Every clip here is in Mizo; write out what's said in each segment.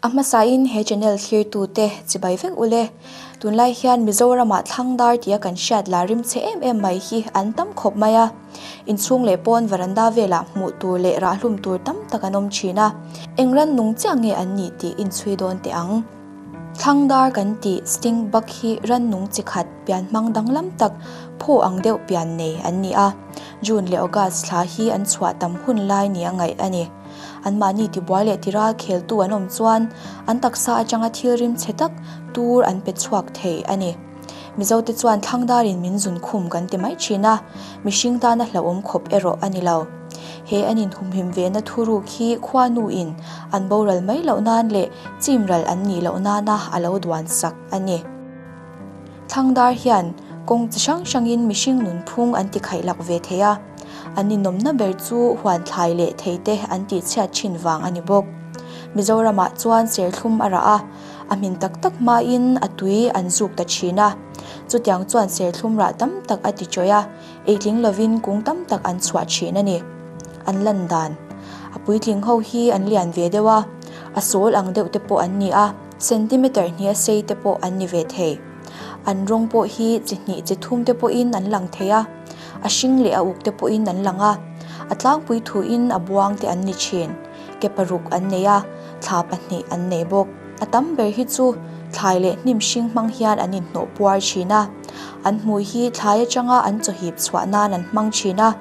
A hmasain he channel thlirtute chibai vek ule. Tunlai hian Mizoramah Thlangdar tia kan hriat la rim chhe em em mai hi an tam khawp mai a. Inchhung leh pawn varanda velah hmuh tur leh rahhlum tur tam tak an awm thin a. Eng rannung chiah nge an nih tih inchhui dawn teh ang. Thlangdar kan tih stink bug hi rannung chi khat pian hmang danglam tak phaw ang deuh pian nei an ni a. June leh August thla hi an chhuah tam hun lai nia ngaih a ni. Anmahni tibuai leh tiral kheltu an awm chuan an taksa atanga thil rim chhe tak tur an pe chhuak thei a ni. Mizote chuan thlangdarin min zun khum kan ti mai thin a, mihring tana hlauhawm khawp erawh a ni lo. He an inhumhim vena thuruk hi khuanuin an boral mai loh nan leh chimral an nih loh nana a lo duan sak a ni. Thlangdar hian kawng chi hrang hrangin mihring nunphung an ti khaihlak ve thei a, an ninawmna ber chu huan thlai leh theite an tihchhiat thin vang a ni bawk. Mizoramah chuan serthlum a rah a, a hmin tak tak hmain a tui an zuk ta thin a, chutiang chuan serthlum rah tam tak a ti chawih a, eitling lovin kung tam tak an chhuah thin a ni. An lan dan a puitling ho hi an lian ve deuh a, a sawl ang deuh te pawh an ni a, centimeter hnih a sei te pawh an ni ve thei. An rawng pawh hi chi hnih chi thum te pawhin an lang thei a, a hring leh a uk te pawhin an lang a, a tlangpui thuin a buang te an ni thin. Ke paruk an nei a, thla pahnih an nei bawk. A tam ber hi chu thlai leh hnim hring hmang hian an inhnawh puar thin a, an hmui hi thlai atanga an chawhip chhuah nan an hmang thin a.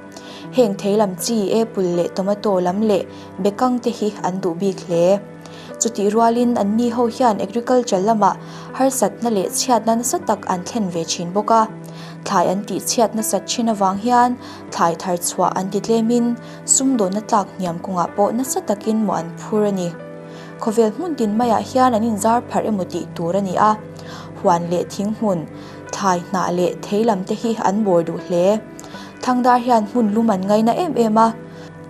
Heng thei lam chi apple leh tomato lam leh bekang te hi an duh bik hle. Chutih rualin anni ho hian agriculture lamah harsatna leh chhiatna nasa tak an thlen ve thin bawk a. Thlai an tih chhiat nasat thin avang hian thlai thar chhuah an ti tlemin sumdawnna tlak hniam kawngah pawh nasa takin mawh an phur a ni. Khawvel hmun tin maiah hian an inzar pharh emaw tih tur a ni a, huan leh thing hmun, thlai hnah leh thei lam te hi an bawr duh hle. Thangdar hian hmun lum an ngaina em em a,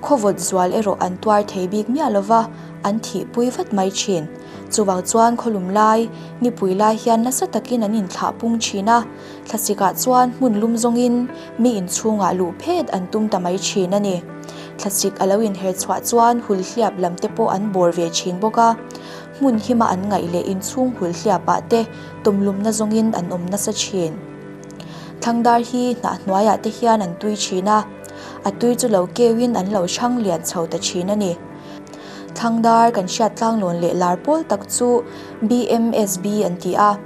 khawvawt zual erawh an tuar thei bik miah lova, an thihpui vat mai thin. Chuvang chuan khawlum lai, nipui lai hian nasa takin an inthlah pung thin a, Thlasikah chuan hmun lum zawngin mi inchhungah luh phet an tum ta mai thin a ni. Thlasik a lo inher chhuah chuan hulhliap lam te pawh an bawr ve thin bawk a, hmun hima an ngaih leh inchhung hulhliapah te tawmlumna zawngin an awm nasa thin. Thlangdar hi hnah hnuaiah te hian an tui thin a, a tui chu lo keuin an lo hrang lian chho ta thin a ni. Thlangdar kan hriat tlanglawn leh lar pawl tak chu BMSB an ti a.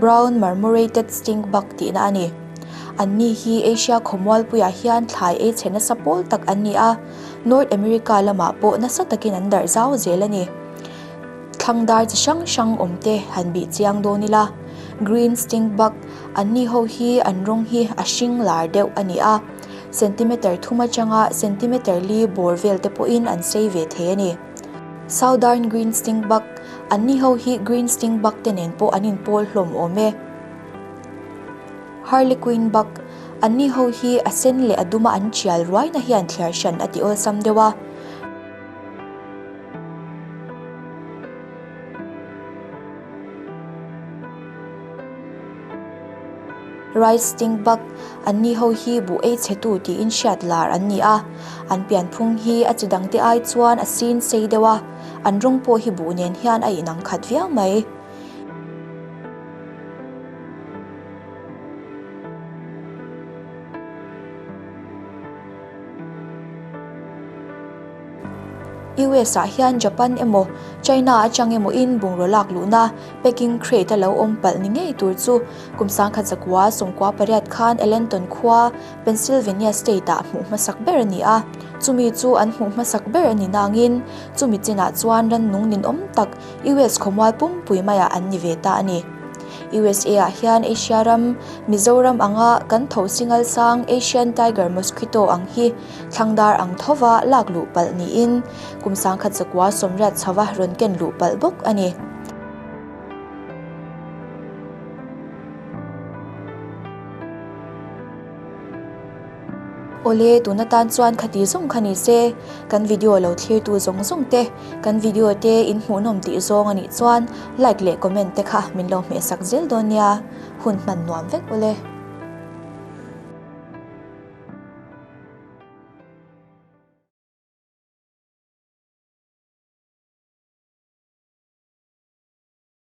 Brown marmorated stink bug tihna a ni. Anni hi Asia khawmualpuiah hian thlai ei chhe nasa pawl tak an ni a, North America lamah pawh nasa takin an darh zau zel a ni. Thlangdar chi hrang hrang awmte han bih chiang dawn ila, Green stink bug, anni ho hi an rawng hi a hring lar deuh a ni a, centimeter thum atanga centimeter li bawr vel te pawhin an sei ve thei a ni. Southern green stink bug, Anni ho hi green stink bug te nen pawh an inpawl hlawm awm e. Harlequin bug, Anni ho hi a sen leh a duma an tial ruaina hian thliar hran a ti awlsam deuh a. Rice stink bug, Anni ho hi buh ei chhetu tiin hriat lar an ni a, an pianphung hi a chi dangte ai chuan a sin sei deuh a, an rawng pawh hi buh nen hian a inang khat viau mai. US ah hian Japan emaw China atang emaw in bungraw lak luhna packing crate a lo awm palh ni ngei tur chu kum 1900 98 khan Allenton khua, Pennsylvania state ah hmuh hmasak ber a ni a. Chumi chu an hmuh hmasak ber a ni nangin chumi chinah chuan rannung ninawm tak US khawmual pumpui maiah an ni ve ta a ni. USA ah hian Asia ram, Mizoram anga kan tho singal sang Asian Tiger Mosquito ang hi Thlangdar ang thova lak luh palh niin kum 1980 chhova rawn ken luh palh bawk a ni. Awle, tun atan chuan khati zawng kha ni se, kan video lo thlirtu zawng zawng te, kan video te in hmuhnawm tih zawng a nih chuan like leh comment te kha min lo hmehsak zel dawn nia, hun hman nuam vek awle.